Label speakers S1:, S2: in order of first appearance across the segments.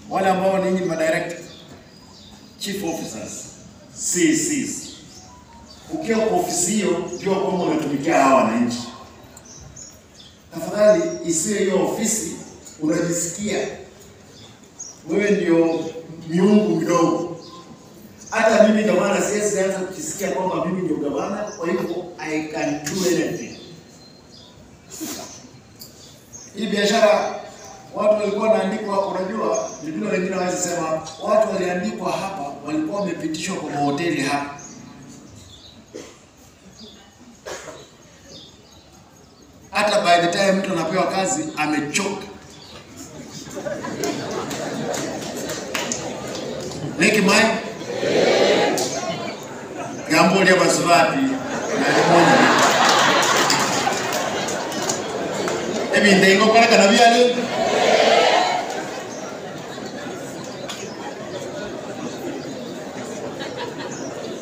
S1: Wale ambao ninyi ni director, chief officers, CCs. Ukiwa kwa ofisi hiyo, jua kwamba unatumikia hawa wananchi. Tafadhali isiwe hiyo ofisi unajisikia wewe ndio miungu midogo. Hata mimi gavana siwezi anza kujisikia kwamba mimi ndio gavana, kwa hivyo I can do anything. Hii biashara watu walikuwa wanaandikwa, unajua vile wengine hawezi sema, watu waliandikwa hapa walikuwa wamepitishwa kwa mahoteli hapa. Hata by the time mtu anapewa kazi amechoka. Leki mai? Gambo lya basubati na limoni. Ebi ndengo kwa kana byale.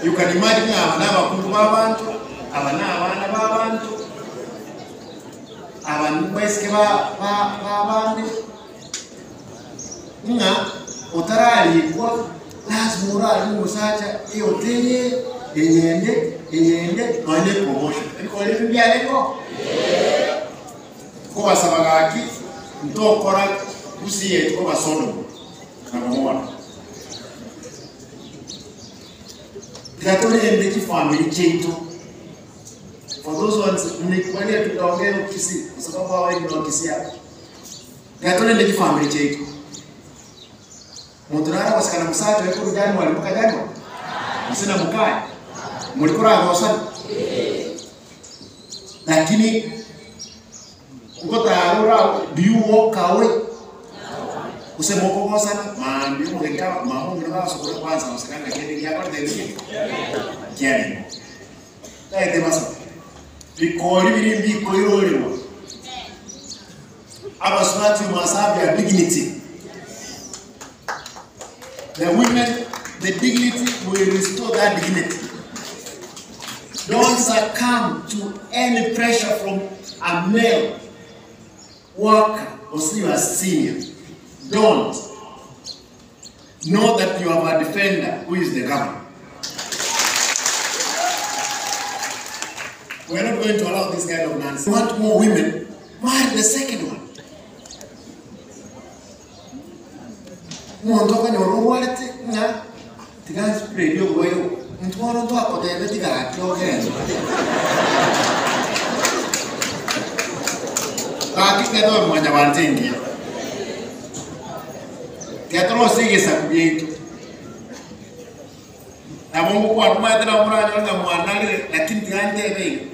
S1: You can imagine abana bakuru babantu, abana abana babantu. Abantu baisike ba babandi. Nga otaralikwa lazima urali musacha ihoteli enyende enyende none promotion. Ebikole byaleko. Ko basabagaki ntokora kusiye ko basono. Nakamona. Katole ndeki family chetu. For those ones mnikubalia tutaongea Kisii kwa sababu hao wengi ni Kisii hapa. Katole ndeki family chetu. Muturara wasikana musacho yako rujani walimuka jani. Msina mukae. Mulikora gosana. Lakini uko do you walk away? Usema uko gosana, maambi mugeka mamu ngina sokora kwanza usikanga kende yako ndende. Kiani. Taite masa. Bikori biri mbiko irolirwa. Abaswati must have their dignity. The women, the dignity will restore that dignity. Don't succumb to any pressure from a male worker or see you as senior. Don't. Know that you have a defender who is the governor. We are not going to allow this kind of nonsense. We want more women. Marry the second one. Montoka nyorowalete nga tiga spread yo goyo ntwaro to akotebe tiga akyogenzo. Baki keto mwanya bantengi. Teatro sigue sakubiento. Na Mungu kwa tumatira muranya nga mwanale lakini tiante be.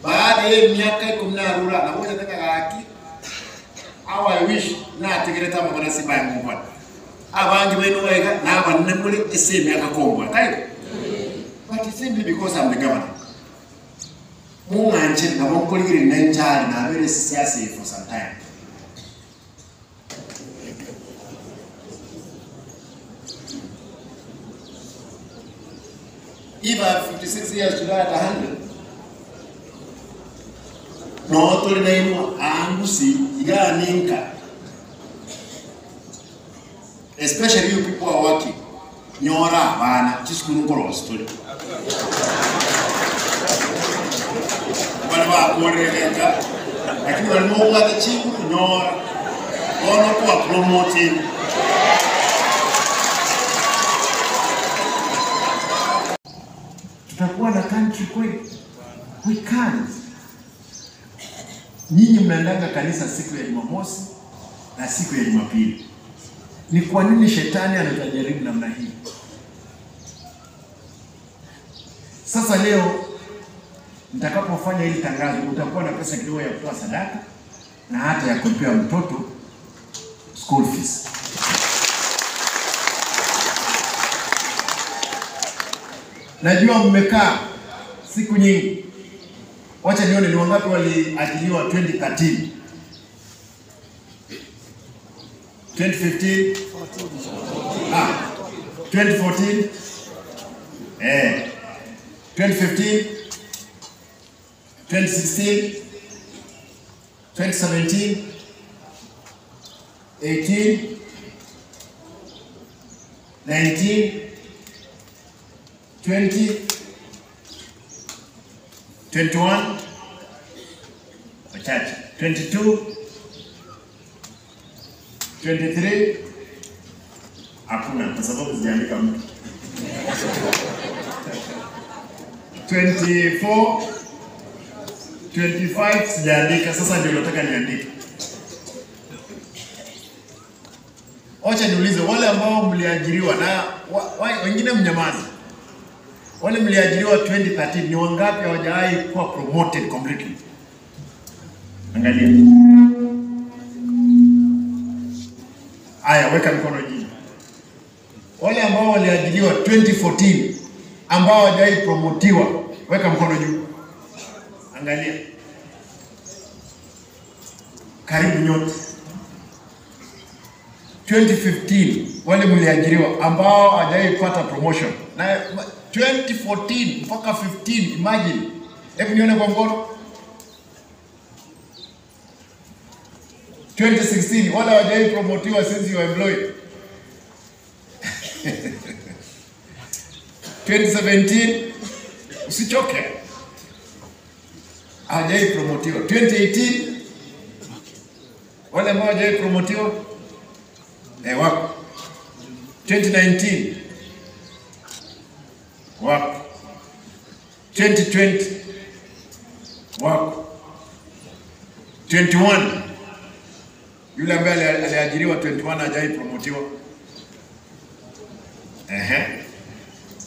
S1: Baada ya miaka 10 rura na moja taka gaki. How I wish na tegereta mwana siba Mungu. Abangi benu wega na abanne muli ese miaka kombwa. Tayo. But it's simply because I'm the governor. Munganje na bonkoligire nenjali na bere siasa for some time. If I have 56 years to die at 100, no tuli naimu angusi iganinka. Especially you people are working. Nyora bana chiskuru ngoro story. Bana ba kuoreleka lakini walimo wata chiku nyora. Ono kwa promoting. Tutakuwa na country kweli? We can't. Nyinyi mnaendanga kanisa siku ya Jumamosi na siku ya Jumapili. Ni kwa nini shetani anatajaribu namna hii? Sasa leo nitakapofanya hili tangazo utakuwa na pesa kidogo ya kutoa sadaka na hata ya kulipia mtoto school fees. Najua mmekaa siku nyingi. Wacha nione ni wangapi waliajiliwa 2013. 2015? 2014? 2015? 2016? 2017? 18? 19, 20, 21, wachache, 22, 23, hakuna kwa sababu sijaandika mtu. 24, 25 sijaandika, sasa ndio nataka niandike. Wacha niulize wale ambao mliajiriwa na wengine mnyamaze. Wale mliajiriwa 2013 ni wangapi hawajawahi kuwa promoted completely? Angalia. Aya, weka mkono juu. Wale ambao waliajiriwa 2014 ambao hawajawahi promotiwa, weka mkono juu. Angalia. Karibu nyote. 2015 wale mliajiriwa ambao hawajawahi kupata promotion. Na 2014 mpaka 15, imagine. Hebu nione kwa mkono. 2016 wale hawajawahi promotiwa since you were employed. 2017 usichoke, hawajawahi promotiwa. 2018 wale ambao hawajawahi promotiwa wako. 2019 wako. 2020 wako. 21 yule ambaye aliajiriwa 21 hajawahi promotiwa.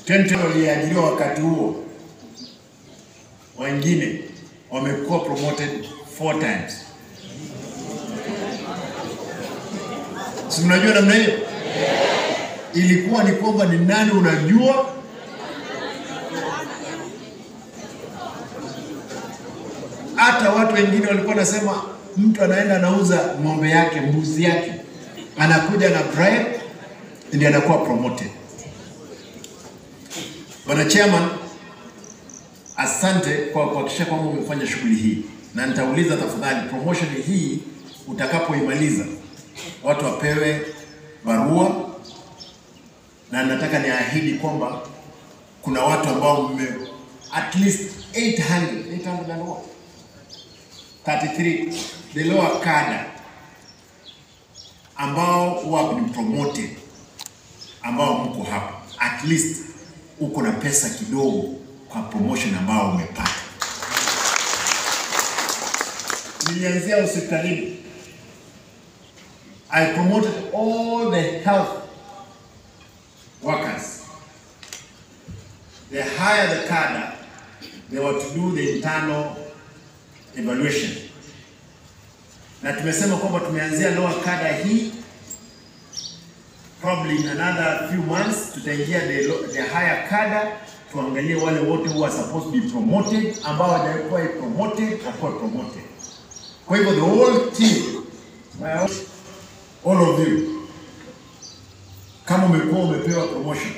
S1: 20 waliajiriwa wakati huo, wengine wamekuwa promoted 4 times. Si mnajua namna hiyo? Ilikuwa ni kwamba ni nani unajua. Hata watu wengine walikuwa nasema mtu anaenda anauza ng'ombe yake, mbuzi yake, anakuja na bribe ndiye anakuwa promoted. Bwana Chairman, asante kwa kuhakikisha kwamba umefanya shughuli hii. Na nitauliza tafadhali, promotion hii utakapoimaliza watu wapewe barua, na nataka niahidi kwamba kuna watu ambao mme at least 800 and what? 33 the lower cadre ambao huwa been promoted, ambao mko hapa, at least uko na pesa kidogo kwa promotion ambao umepata. Nilianzia hospitalini. I promoted all the health workers. The higher the cadre, they were to do the internal evaluation. Na tumesema kwamba tumeanzia lower cadre hii, probably in another few months tutaingia the higher cadre, tuangalie wale wote who are supposed to be promoted, ambao hawajakuwa promoted, wakuwa promoted. Kwa hivyo the whole team, all of you, kama umekuwa umepewa promotion,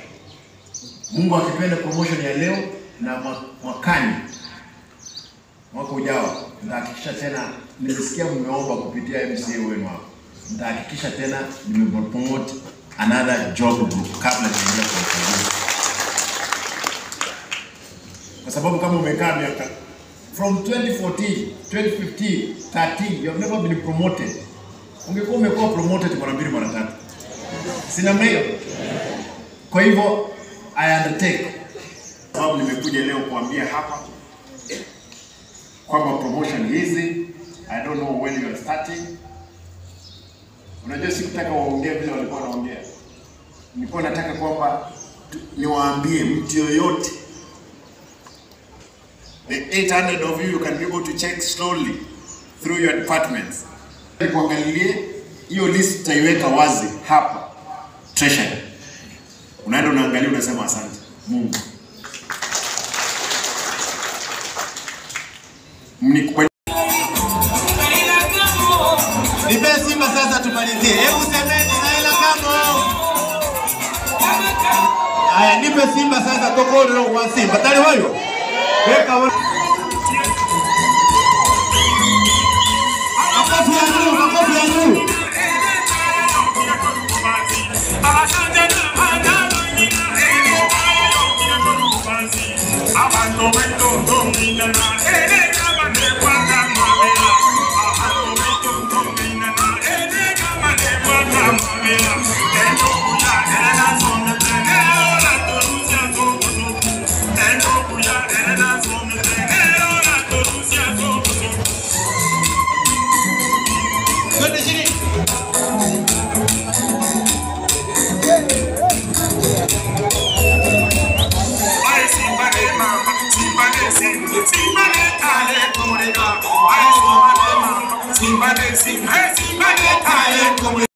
S1: Mungu akipenda promotion ya leo na mwakani, mwaka ujao, nitahakikisha tena, nimesikia mmeomba kupitia MCA wenu hapo, nitahakikisha tena nimepromote another job group kabla sijaingia kwa uchaguzi. Kwa sababu kama umekaa miaka from 2014, 2015, 13, you have never been promoted. Ungekuwa umekuwa promoted mara mbili mara tatu. Si namna hiyo? Kwa hivyo I undertake, sababu nimekuja leo kuambia hapa kwamba promotion hizi, I don't know when you are starting. Unajua sikutaka waongee vile walikuwa wanaongea. Nilikuwa nataka kwamba niwaambie mtu yoyote, the 800 of you, you can be able to check slowly through your departments. Kuangalie hiyo list tutaiweka wazi hapa Treasury. Unaenda unaangalia unasema asante Mungu. Mnikubali.
S2: Nipe Simba sasa tumalizie. Hebu semeni Raila Kamo. Aya, nipe Simba sasa tokoro wa Simba. Tayari wayo? Weka makofi ya juu, makofi ya juu.
S1: Simba, Simba, Simba, Simba,